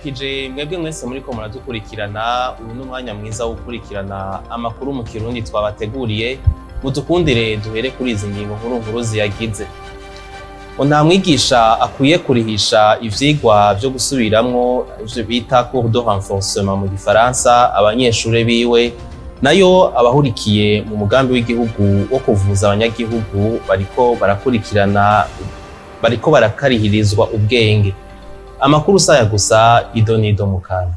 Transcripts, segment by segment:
Turabaramukije mwebwe mwese muriko muradukurikirana. Uyu ni umwanya mwiza wo gukurikirana amakuru mu Kirundi twabateguriye. Mudukundire duhere kuri izi ngingo nkuru nkuru ziyagize. Ngo nta mwigisha akwiye kurihisha ivyigwa vyo gusubiramwo, ivyo bita cours de renforcement mu gifaransa, abanyeshure biwe. Nayo abahurikiye mu mugambi w'igihugu wo kuvuza abanyagihugu bariko barakurikirana, bariko barakarihirizwa ubwenge. Amakuru saya gusa, ido nido mukanya.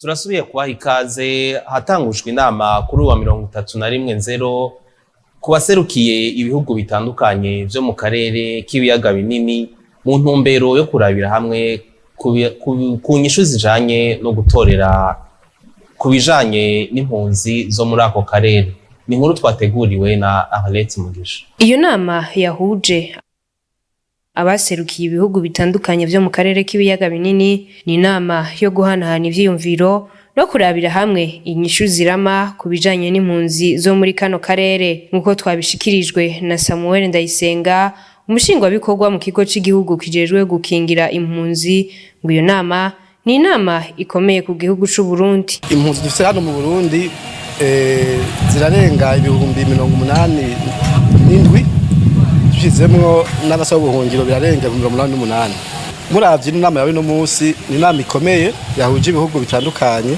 Turasubiye kubaha ikaze. Hatangujwe inama kuri uwa 31.0 ku baserukiye ibihugu bitandukanye vyo mu karere k'ibiyaga binini, mu ntumbero yo kurabira hamwe ku nyishu zijanye no gutorera ku bijanye n'impunzi zo muri ako karere. Ni inkuru twateguriwe na Arlette Mugisha. Iyo nama yahuje abaserukiye ibihugu bitandukanye vyo mu karere k'ibiyaga binini ni inama yo guhanahana ivyiyumviro no kurabira hamwe inyishu zirama ku bijanye n'impunzi zo muri kano karere, nk'uko twabishikirijwe na Samuel Ndayisenga, umushingwabikorwa mu kigo c'igihugu kijejwe gukingira impunzi. Ngo iyo nama ni inama ikomeye ku gihugu c'u Burundi. Impunzi dufite hano mu Burundi zirarenga 87,000, dushizemwo n'abasaba ubuhungiro birarenga 88,000. Muravye inama yawe no munsi, ni inama ikomeye yahuje ibihugu bitandukanye,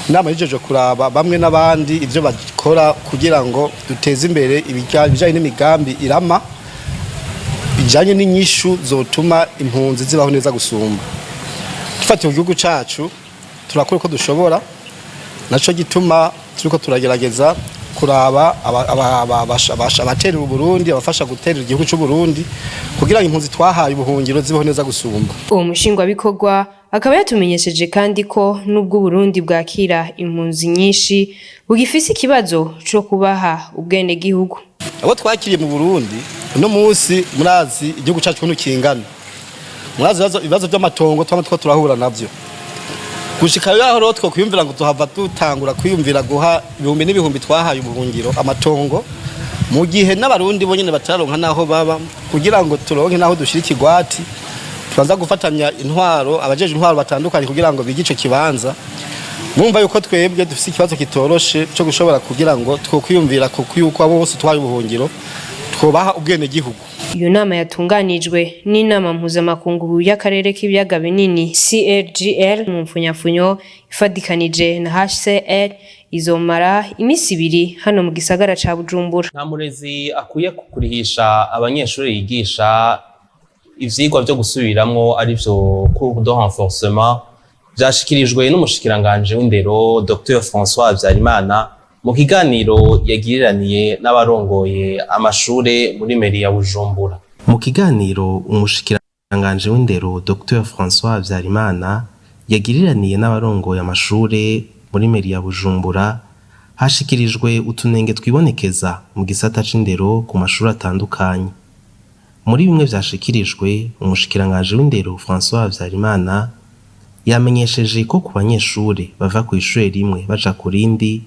inama yijeje kuraba bamwe n'abandi ivyo bakora kugira ngo duteze imbere ibijanye n'imigambi irama bijanye n'inyishu zotuma impunzi zibaho neza gusumba. Dufatiye igihugu cacu, turakora uko dushobora, naco gituma turiko turagerageza kuraba abaterera Uburundi, abafasha guterera igihugu c'u Burundi kugira ngo impunzi twahaye ubuhungiro zibeho neza gusumba. Uwo mushingwabikorwa akaba yatumenyesheje kandi ko nubwo Uburundi bwakira impunzi nyinshi, bugifise ikibazo co kubaha ubwenegihugu. Abo twakiriye mu Burundi uno munsi, murazi igihugu cacu ukuntu kingana, murazi ibibazo vy'amatongo twama two turahura navyo. Gushika yaho rero twokwiyumvira ngo tuhava dutangura kwiyumvira guha ibihumbi n'ibihumbi twahaye ubuhungiro amatongo, mu gihe n'abarundi bonyene batararonka naho baba. Kugira ngo turonke naho dushira ikigwati, tubanza gufatanya intwaro, abajeje intwaro batandukanye, kugira ngo bige ico kibanza. Mumva yuko twebwe dufise ikibazo kitoroshe co gushobora kugira ngo twokwiyumvira kuko yuko abo bose twahaye ubuhungiro twobaha ubwenegihugu. Iyo nama yatunganijwe n'inama mpuzamakungu y'akarere k'ibiyaga binini, CRGL mu mfunyafunyo, ifadikanije na HCR, izomara imisi 2 hano mu gisagara ca Bujumbura. Nta murezi akwiye kurihisha abanyeshuri yigisha ivyigwa vyo gusubiramwo, arivyo cours de renforcement. Vyashikirijwe n'umushikiranganje w'indero, Dr François Habyarimana, mu kiganiro yagiriraniye n'abarongoye amashure muri mairie ya Bujumbura. Mu kiganiro umushikiranganje w'indero, Dr François Habyarimana, yagiriraniye n'abarongoye amashure muri mairie ya Bujumbura, hashikirijwe utunenge twibonekeza mu gisata c'indero ku mashuri atandukanye. Muri bimwe vyashikirijwe, umushikiranganje w'indero François Habyarimana yamenyesheje ko ku banyeshure bava kw'ishure rimwe baja ku rindi,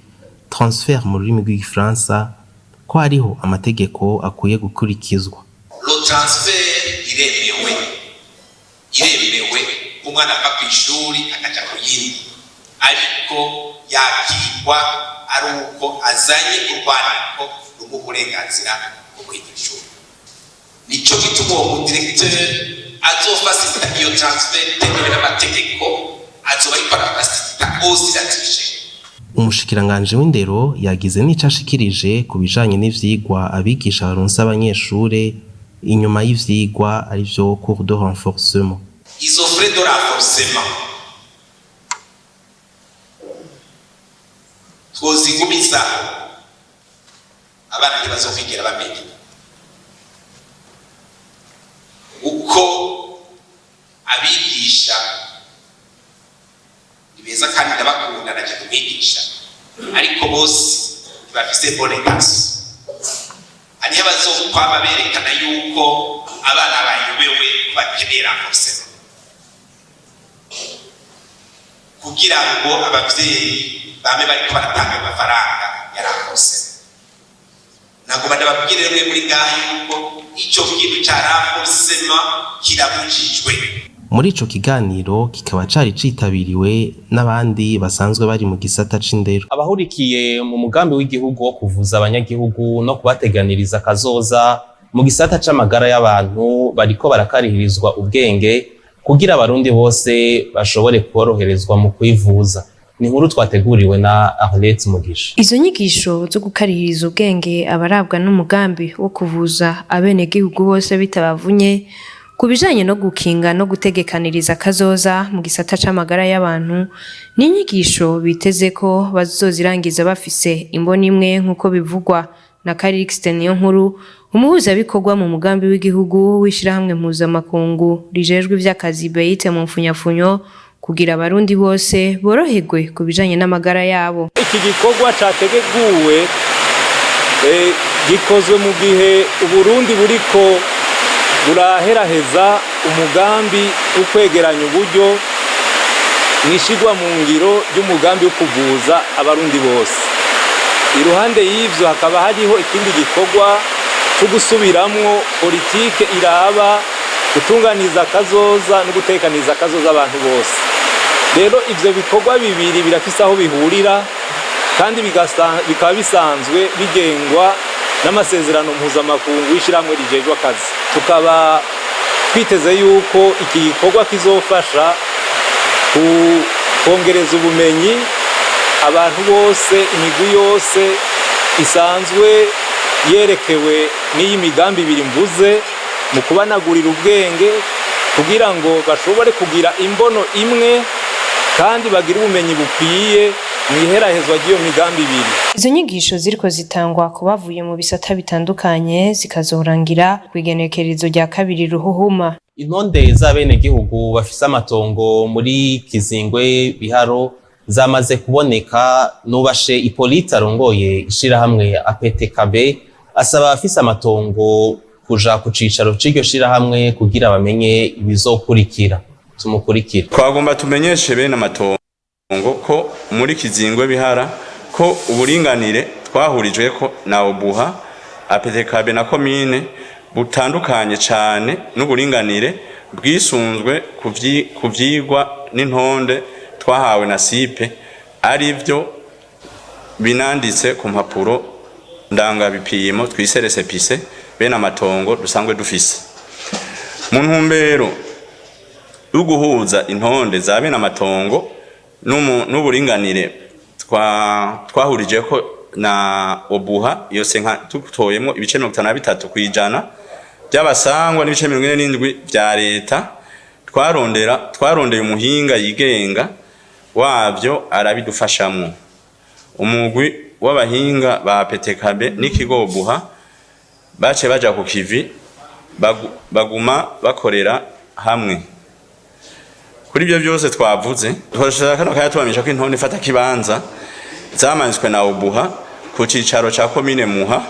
transfert mu rurimi rw'igifaransa, ko hariho amategeko akwiye gukurikizwa. Le transfert iremewe, iremewe, umwana ava ku ishuri akaja ku yindi, ariko yakirwa ari uko azanye urwandiko rumuha uburenganzira bwo kwiga ishuri. Nico gituma uwo mudirecteur azofacilita iyo transfert itemewe n'amategeko azoba ariko arafacilita aussi la triche. Umushikiranganje w'indero yagize n'ico ashikirije ku bijanye n'ivyigwa abigisha baronsa abanyeshure inyuma y'ivyigwa, arivyo cours de renforcement. Izo frais de renforcement twozigumizaho, abana ntibazokwigera bamenya uko abigisha ni beza kandi ndabakunda, naje kumwigisha, ariko bose ntibafise bonne intention. Hariho abazokwama berekana yuko abana bayobewe, bakeneye renforcement. Kugira ngo abavyeyi bame bariko baratanga amafaranga yarakose. Nagomba ndababwire mwe muri ngaha yuko ico kintu ca renforcement kirabujijwe. Muri ico kiganiro kikaba cari citabiriwe n'abandi basanzwe bari mu gisata c'indero. Abahurikiye mu mugambi w'igihugu wo kuvuza abanyagihugu no kubateganiriza kazoza mu gisata c'amagara y'abantu bariko barakarihirizwa ubwenge kugira abarundi bose bashobore koroherezwa mu kwivuza. Ni inkuru twateguriwe na Arlette Mugisha. Izo nyigisho zo gukarihiriza ubwenge abarabwa n'umugambi wo kuvuza abenegihugu bose bitabavunye ku bijanye no gukinga no gutegekaniriza kazoza mu gisata c'amagara y'abantu, ni inyigisho biteze ko bazozirangiza bafise imboni imwe, nk'uko bivugwa na Calixte Niyonkuru, umuhuzabikorwa mu mugambi w'igihugu w'ishirahamwe mpuzamakungu rijejwe ivy'akazi BEITE mu mfunyafunyo, kugira abarundi bose boroherwe ku bijanye n'amagara yabo. Iki gikorwa categuwe gikozwe mu gihe Uburundi buriko buraheraheza umugambi wo kwegeranya uburyo mwishigwa mu ngiro ry'umugambi wo kuvuza abarundi bose. Iruhande y'ivyo hakaba hariho ikindi gikorwa cyo gusubiramwo politike iraba gutunganiza akazoza no gutekaniza akazoza abantu bose. Rero ivyo bikorwa bibiri birafise aho bihurira kandi bikaba bisanzwe bigengwa n'amasezerano mpuzamakungu y'ishirahamwe rijejwe akazi. Tukaba twiteze yuko iki gikorwa kizofasha kongereza ubumenyi abantu bose, imigwi yose isanzwe yerekewe n'iyi migambi ibiri mvuze, mu kubanagurira ubwenge kugira ngo bashobore kugira imbono imwe kandi bagire ubumenyi bukwiye mu iherahezwa ry'iyo migambi ibiri. Izo nyigisho ziriko zitangwa ku bavuye mu bisata bitandukanye zikazorangira kw'igenekerezo rya 2 Ruhuhuma. Intonde z'abenegihugu bafise amatongo muri Kizingwe Biharo zamaze kuboneka. Nubashe Hippolyte arongoye ishirahamwe APTKB asaba abafise amatongo kuja ku cicaro c'iryo shirahamwe kugira bamenye ibizokurikira. Tumukurikire. Twagomba tumenyeshe bene amatongo ko muri Kizingwe Bihara ko uburinganire twahurijwe ko na Obuha, APTKB na komine butandukanye cane n'uburinganire bwisunzwe ku vyigwa n'intonde twahawe na sipe, arivyo binanditse ku mpapuro ndangabipimo twise récépissé bene amatongo dusanzwe dufise. Mu ntumbero yo guhuza intonde za bene amatongo n'uburinganire twahurije ko na Obuha, iyo senka tutoyemo ibice 53% by'abasangwa n'ibice 47 vya leta, twarondeye umuhinga yigenga wavyo arabidufashamwo. Umugwi w'abahinga ba PTKB n'ikigo Obuha bace baja ku kivi, baguma bakorera hamwe. Kuri ibyo byose twavuze, twashaka kano kanya tubamenyesha ko intonde ifata kibanza zamanitswe na Obuha ku cicaro ca komine Muha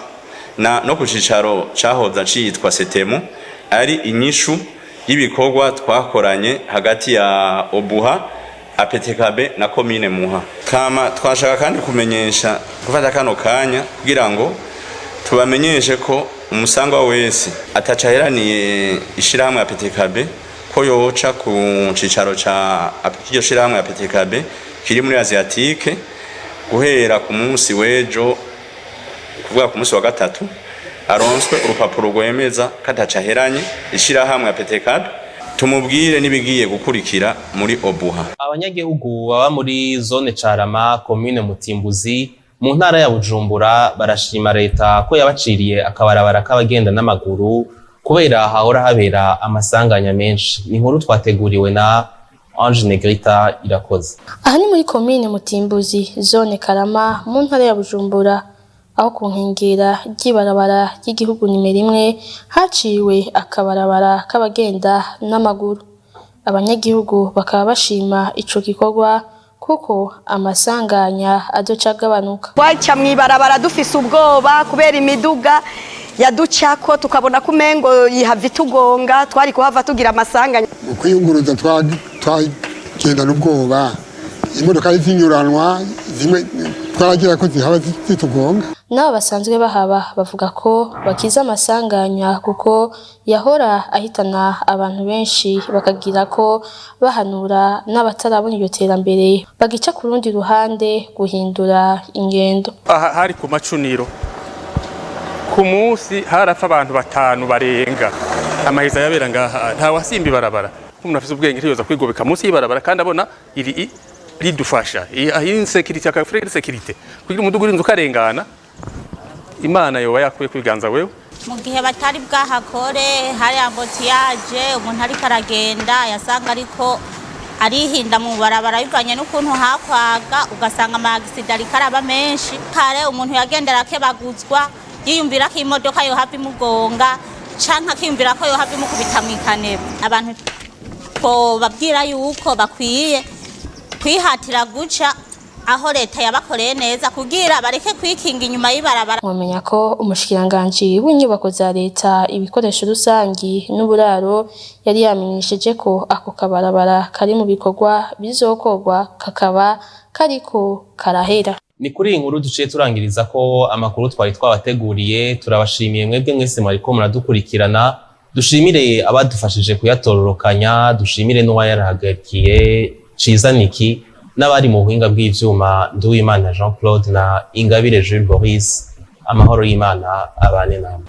na no ku cicaro cahoza citwa Setemu ari inyishu y'ibikorwa twakoranye hagati ya Obuha, APTKB na komine Muha. Kama twashaka kandi kumenyesha, gufata kano kanya kugira ngo tubamenyeshe ko umusangwa wese atacaheraniye ishirahamwe APTKB ko yoca ku cicaro ca iryo shirahamwe APTKB kiri muri Asiatique guhera ku munsi w'ejo, kuvuga ku munsi wa gatatu, aronswe urupapuro rwemeza ko atacaheranye ishirahamwe APTKB, tumubwire n'ibigiye gukurikira muri Obuha. Abanyagihugu baba muri zone Carama, komine Mutimbuzi, mu ntara ya Bujumbura barashima leta ko yabaciriye akabarabara k'abagenda n'amaguru, kubera hahora habera amasanganya menshi. Ni inkuru twateguriwe na Ange Negrita Irakoze. Aha ni muri komine Mutimbuzi, zone Karama, mu ntara ya Bujumbura, aho ku nkengera ry'ibarabara ry'igihugu nimero 1 haciwe akabarabara k'abagenda n'amaguru. Abanyagihugu bakaba bashima ico gikorwa kuko amasanganya azoca agabanuka. Twaca mw'ibarabara dufise ubwoba kubera imiduga yaducako, tukabona ko umengo yihava itugonga, twari kuhava tugira amasanganya. Mu kwiyunguruza twagendana ubwoba, Imodoka zinyuranwa, zimwe twaragira ko zihaba zitugonga. N'abo basanzwe bahaba bavuga ko bakiza amasanganya, kuko yahora ahitana abantu benshi, bakagira ko bahanura n'abatarabona iryo terambere bagica ku rundi ruhande guhindura ingendo. Aha hari ku macuniro. Ku munsi harapfa abantu batanu barenga. Amaheza yabera ngaha, nta wasimba ibarabara. Umuntu afise ubwenge ntiyoza kwigobeka munsi y'ibarabara kandi abona iri ridufasha iyi insécurité, akafure sécurité, kugira umudugu urinze ukarengana. Imana yoba yakuye kwiganza wewe. Mu gihe batari bwahakore, hari embouteillage. Umuntu ariko aragenda yasanga ariko arihinda mu barabara, bivanye n'ukuntu hakwaga, ugasanga ama accidents ariko araba menshi. Kare umuntu yagendera akebaguzwa, yiyumvira ko imodoka yohava imugonga, canke akiyumvira ko yohava imukubita mw'ikanebo. Abantu twobabwira yuko bakwiye kwihatira guca aho leta yabakoreye neza, kugira bareke kwikinga inyuma y'ibarabara. Mwamenya ko umushikiranganji w'inyubako za leta, ibikoresho rusangi n'uburaro yari yamenyesheje ko ako kabarabara kari mu bikorwa bizokorwa, kakaba kariko karahera. Ni kuri iyi nkuru duciye turangiriza ko amakuru twari twabateguriye. Turabashimiye mwebwe mwese mwariko muradukurikirana. Dushimire abadufashije kuyatororokanya, dushimire n'uwayarahagarikiye Ciza Niki, n'abari mu buhinga bw'ivyuma, Nduwimana Jean Claude na Ingabire Jules Boris. Amahoro y'Imana abane namwe.